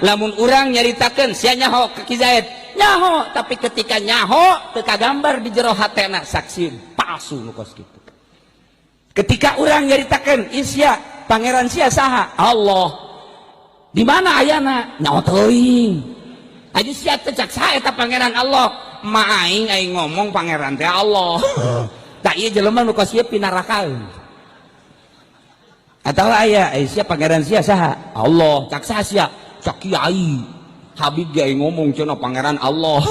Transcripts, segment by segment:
Lamun urang nyaritakeun sia nyaho ka Ki Zaid, nyaho, tapi ketika nyaho teu kagambar di jero hatena, saksi palsu nu kos kitu. Ketika urang nyaritakeun sia pangeran sia saha? Allah. Di mana ayana? Nyaho teuing. Aja sia teh cak saha eta pangeran Allah? Ma aing, aing ngomong pangeran teh Allah. Tak ieu jelema nu kos ieu pinarakaeun. Atau aya, eh sia pangeran sia saha? Allah. Cak saha sia? Cak kiai. Habib ge ngomong cenah pangeran Allah.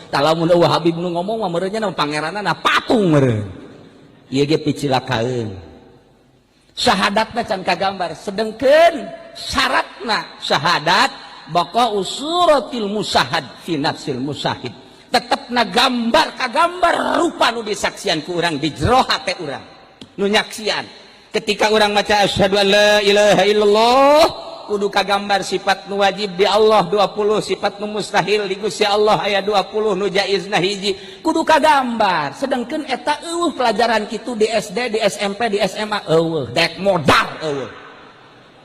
Tah lamun eueuh Habib nu ngomong mah meureun nya pangeranna patung meureun. Ieu ge picilakaeun. Syahadatna can kagambar, sedengkeun syaratna syahadat baqa usuratil musahad fi nafsil musahid. Tetepna gambar kagambar rupa nu disaksian ku urang di jero hate urang nu nyaksian. Ketika urang maca asyhadu an la ilaha illallah, kudu kagambar sifat nu wajib di Allah 20, sifat nu mustahil di Gusti Allah aya 20, nu jaizna hiji, kudu kagambar. Sedangkan eta eueuh pelajaran kitu di SD, di SMP, di SMA, eueuh dek modar eueuh.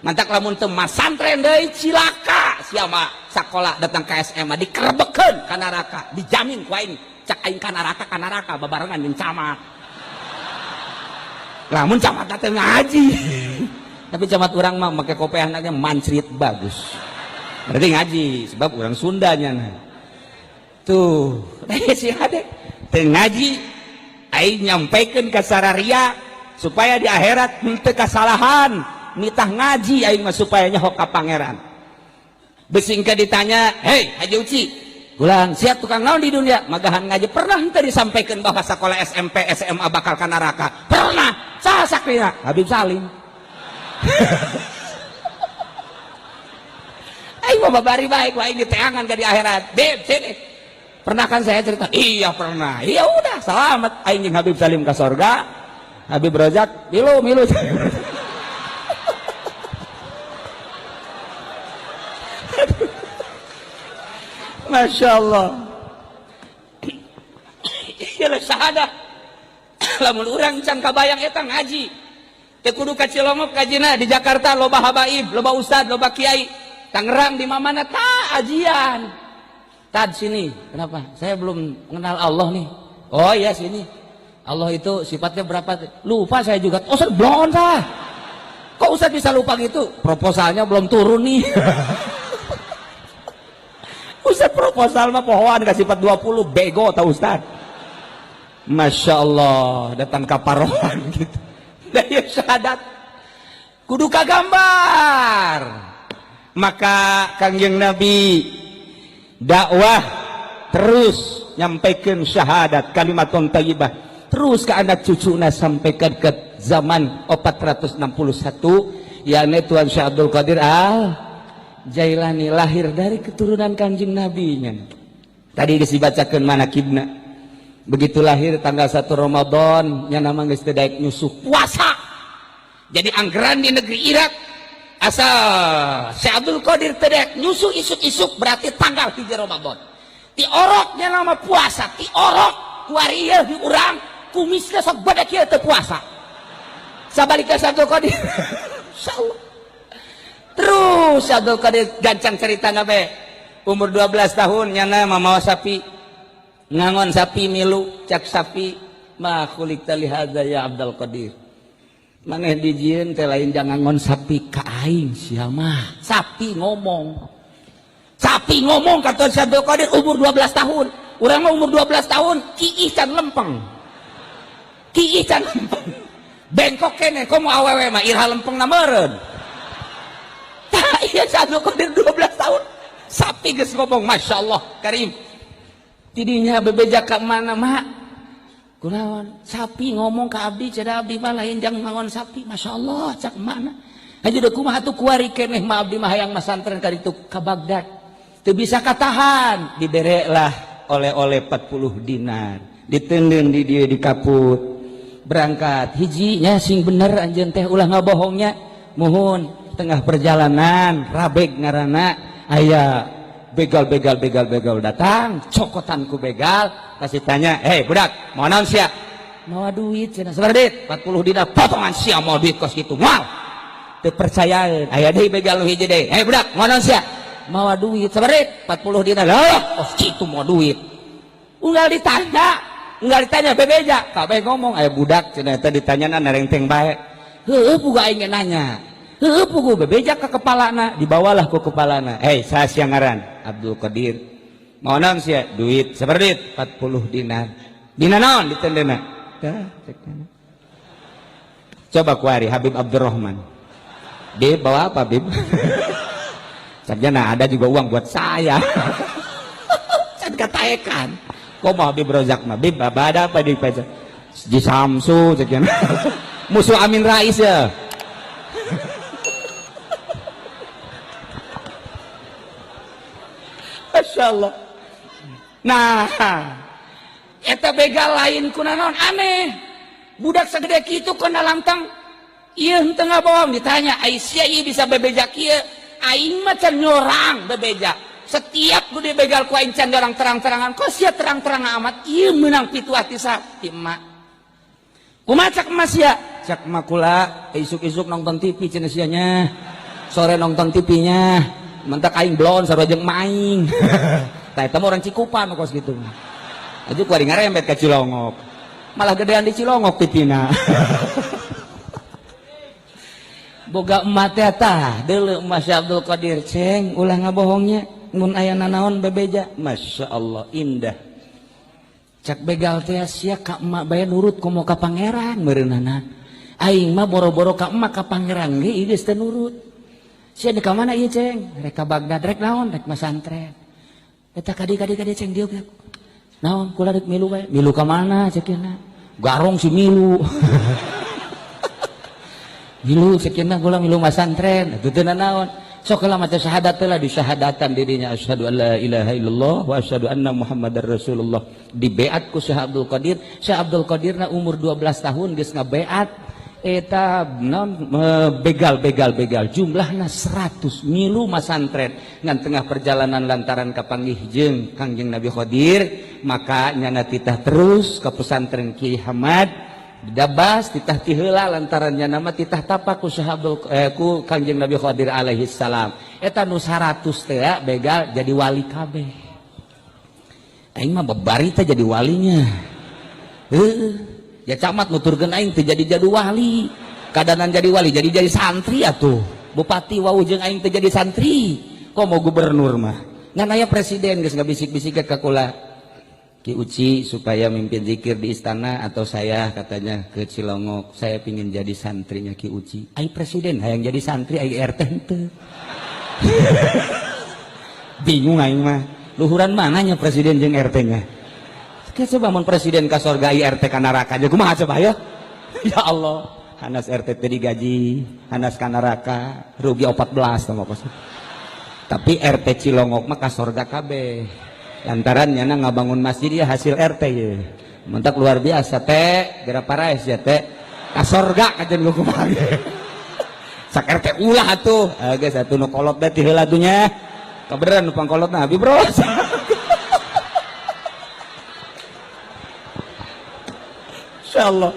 Mantak lamun teu masantren deui cilaka sia mah. Sakola datang ke SMA dikerebekeun ka neraka, dijamin ku aing. Cak aing ka neraka babarengan jeung camat, lamun camat teh ngaji. Tapi camat urang mah make kopeahna ge mancrit bagus, berarti ngaji, sebab urang Sundanya. Nah tuh si hade teu ngaji, aing nyampaikan ka sararia supaya di akhirat henteu kasalahan. Nitah ngaji aing mah supaya nyaho ka pangeran. Besingka ditanya, "Hei Haji Uci, ulang siap tukang naon di dunia?" Magahan ngaji. Pernah henteu disampaikan bahwa sekolah SMP SMA bakal ka neraka? Pernah. Saha sakrina? Habib Salim. Aing mah babari baik, aing diteangan ke di akhirat. Beb, sini. Pernah kan saya cerita? Iya pernah. Iya udah, selamat. Aing jeung Habib Salim ke sorga. Habib Rozak, milu milu. Masya Allah. Iyalah syahadah. Lamun urang can kabayang eta ngaji. Teu kudu ka Cilongok kajina, di Jakarta loba habaib, loba ustad, loba kiai. Tangerang di mana ta ajian. Tad sini, kenapa? Saya belum mengenal Allah nih. Oh iya sini. Allah itu sifatnya berapa? Lupa saya juga. Oh, Ustaz belum sah. Kok Ustaz bisa lupa gitu? Proposalnya belum turun nih. Ustaz proposal mah pohoan kasih sifat 20, bego tau Ustaz. Masya Allah, datang kaparohan gitu. Dari syahadat kudu kagambar. Maka Kangjeng Nabi dakwah terus nyampaikan syahadat kalimatun thayyibah terus ke anak cucuna sampai ke zaman 461, yakni Tuan Syekh Abdul Qadir Al Jailani lahir dari keturunan Kanjeng Nabi nya. Tadi geus dibacakeun manakibna. Begitu lahir tanggal 1 Ramadan nya nama geus teu daek nyusuh puasa. Jadi anggaran di negeri Irak asal Syekh Abdul Qadir teu daek nyusuh isuk-isuk berarti tanggal 3 Ramadan. Ti oroknya nama puasa, ti orok kuari ieu di urang kumisna sok badak ieu teu puasa. Sabalika Syekh Abdul Qadir. Insyaallah. Terus Syekh Abdul Qadir gancang cerita nabe. Umur 12 tahun nyana mamawa sapi. Ngangon sapi milu, cak sapi, ma khuliqta li hadza ya Abdul Qadir. Maneh dijieun teh lain jangan ngangon sapi ka aing sia mah. Sapi ngomong. Sapi ngomong kata Syekh Abdul Qadir umur 12 tahun. Urang mah umur 12 tahun kiih can lempeng. Kiih can lempeng. Bengkok keneh komo awewe mah iraha lempengna meureun. Tah ieu Syekh Abdul Qadir 12 tahun. Sapi geus ngomong, Masya Allah Karim. Tidinya bebeja ka mana mak? Kunaon? Sapi ngomong ka abdi, cenah abdi mah lain jang mangon sapi. Masya Allah, cak mana? Haji deuk kumaha atuh kuari keneh mah abdi mah hayang masantren ka ditu ka Baghdad. Teu bisa katahan, diberelah oleh-oleh 40 dinar. Diteundeun di dieu di kaput. Berangkat hijinya sing bener anjeun teh ulah ngabohongnya. Muhun tengah perjalanan rabeg ngaranna aya begal begal begal begal datang cokotan ku begal kasih tanya, "Hei budak, mau naon sia?" "Mau duit," cenah. "Sabaraha duit?" 40 dinar. "Potongan sia mau duit kos kitu, moal teu percayaan." Aya deui begal nu hiji deui, "Hei budak, mau naon sia?" Mawa duit sabaraha? 40 dinar. Lah, oh kitu mau duit. Unggal ditanya, unggal ditanya bebeja, kabeh ngomong aya budak cenah eta ditanyana narengteng bae. Heueuh pugu aing nanya. Heueuh pugu bebeja ka kepalana, dibawalah ku kepalana. Hei, saha sia ngaran? Abdul Qadir. Mau naon sia? Duit. Sabaraha duit? 40 dinar. Dina naon ditendena? Tah, cek. Coba kuari Habib Abdurrahman. Bib, bawa apa, Bib? Sarjana ada juga uang buat saya. Can kataekan. Kok mau Habib Rozak mah? Bib, apa ada apa di pajak? Di Samsu, cek. Musuh Amin Rais ya. Masya Allah. Nah, eta begal lain kunaon aneh. Budak segede kitu kena lantang. Ieu henteu ngabohong ditanya, ai sia ieu bisa bebeja kieu? Aing mah can nyorang bebeja. Setiap gede begal ku aing can orang terang-terangan. Kok sia terang-terang amat? Ieu meunang pituah ti sa? Ti emak. Kumaha cak emak sia? Cak emak kula isuk-isuk nonton TV cenah sia nya. Sore nonton TV-nya. Mentak aing blon sarua jeung emak aing. Tah eta mah orang Cikupa nu kos kitu. Aja ku ari ngarembet ka Cilongok. Malah gedean di Cilongok TV-na. Boga emak teh tah, deuleu emak si Abdul Qadir, ceng ulah ngabohongnya mun aya nanaon bebeja. Masya Allah indah. Cak begal teh sia ka emak bae nurut komo ka pangeran meureunana. Aing mah boro-boro ka emak ka pangeran ge ieu geus teu nurut. Sia di ka mana ieu ceng? Rek ka Bagdad rek naon? Rek masantren. Eta kadi-kadi kadi ceng dieu. Naon kula rek milu bae. Milu ka mana cek cenah? Garong si milu. Milu cek cenah kula milu masantren. Atuh teu naon? Sok heula maca syahadat teh lah, disyahadatan dirinya asyhadu an la ilaha illallah wa asyhadu anna muhammadar rasulullah. Dibeat ku Syekh Abdul Qadir. Syekh Abdul Qadirna umur 12 tahun geus ngabeat eta non begal begal begal jumlahna 100 milu masantren. Ngan tengah perjalanan lantaran kapanggih jeung Kangjeng Nabi Khadir, maka nyana titah terus ke pesantren Kiai Hamad didabas titah ti heula lantaran nyana mah titah tapak ku Syekh Abdul ku Kangjeng Nabi Khadir alaihi salam. Eta nu 100 teh begal jadi wali kabeh. Aing mah babari teh jadi walinya. Heuh. Ya camat nuturkeun aing teh jadi wali. Kadanan jadi wali jadi santri atuh. Bupati wau jeung aing teh jadi santri. Kok mau gubernur mah? Ngan aya presiden geus ngabisik-bisik ka kula. Ki Uci supaya mimpin zikir di istana atau saya katanya ke Cilongok, saya pingin jadi santrinya Ki Uci. Ai presiden hayang jadi santri ai RT henteu. Bingung aing mah. Luhuran mananya presiden jeung RT-nya? Coba mun presiden ka sorga ai RT ka neraka aja kumaha coba ya? Ya Allah, hanas RT teh digaji, hanas ka neraka, rugi 14 sama kos. Tapi RT Cilongok mah ka sorga kabeh. Lantaran nyana ngabangun masjid ya hasil RT ya. Mentak luar biasa teh, geura paraes ya teh. Ka sorga kajen lu kumaha. Sak RT ulah atuh. Ah geus atuh nu kolot teh ti heula atuh nya. Kabeneran nu pangkolotna Habib Bro. Insyaallah.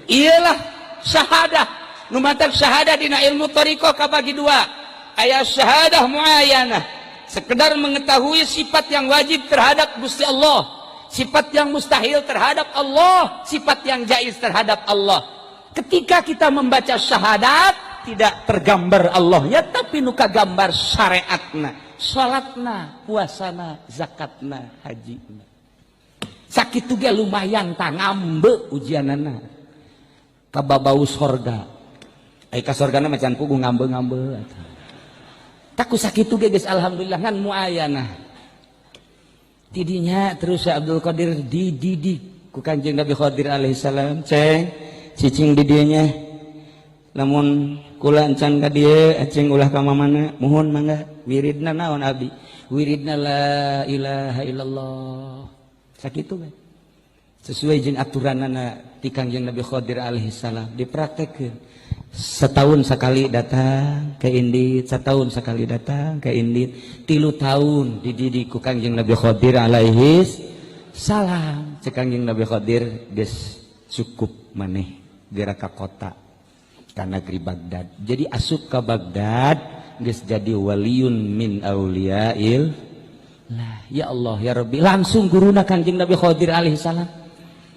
Iyalah syahadah. Nu matak syahadah dina ilmu thariqah kabagi dua. Aya syahadah muayyanah, sekedar mengetahui sifat yang wajib terhadap Gusti Allah, sifat yang mustahil terhadap Allah, sifat yang jaiz terhadap Allah. Ketika kita membaca syahadat tidak tergambar Allahnya, tapi nu kagambar syariatna, salatna, puasana, zakatna, hajina. Sakitu ge lumayan tah ngambe ujianana. Kababau sorga. Ai ka sorgana mah can puguh ngambe-ngambe atuh. Taku sakitu ge geus alhamdulillah ngan muayanah. Tidinya terus Syekh Abdul Qadir dididik ku Kanjeng Nabi Khadir alaihi salam, ceng cicing di dieu nya. Lamun kula encan ka dieu aceng ulah ka mamana, muhun mangga wiridna naon abdi? Wiridna la ilaha illallah. Sakitu we. Sesuai jeung aturanana ti Kangjeng Nabi Khadir alaihi salam dipraktekkeun. Setahun sekali datang ke Indit, setahun sekali datang ke Indit, 3 tahun dididik ku Kangjeng Nabi Khadir alaihi salam. Cek Kangjeng Nabi Khadir geus cukup maneh geura ka kota ka negeri Baghdad. Jadi asup ka Baghdad Geus jadi waliyun min auliyail lah. Ya Allah ya Rabbi, langsung guruna Kanjeng Nabi Khadir alaihi salam.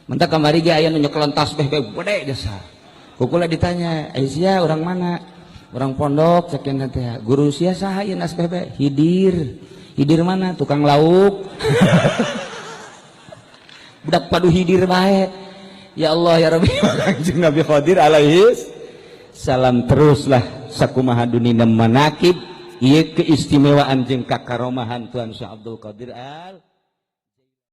Mentak kamari ge aya nu nyekelan tasbih bae gede jasa. Ku kula ditanya, "Eh, sia orang mana?" "Orang pondok," cek teh. "Guru sia saha ieu nasbeh bae?" "Hidir." "Hidir mana?" "Tukang lauk." Budak padu hidir bae. Ya Allah ya Rabbi, Kanjeng Nabi Khadir alaihi salam. Teruslah sakumaha dunia manakib ieu keistimewaan jeung kakaromahan Tuhan Syekh Abdul Qadir al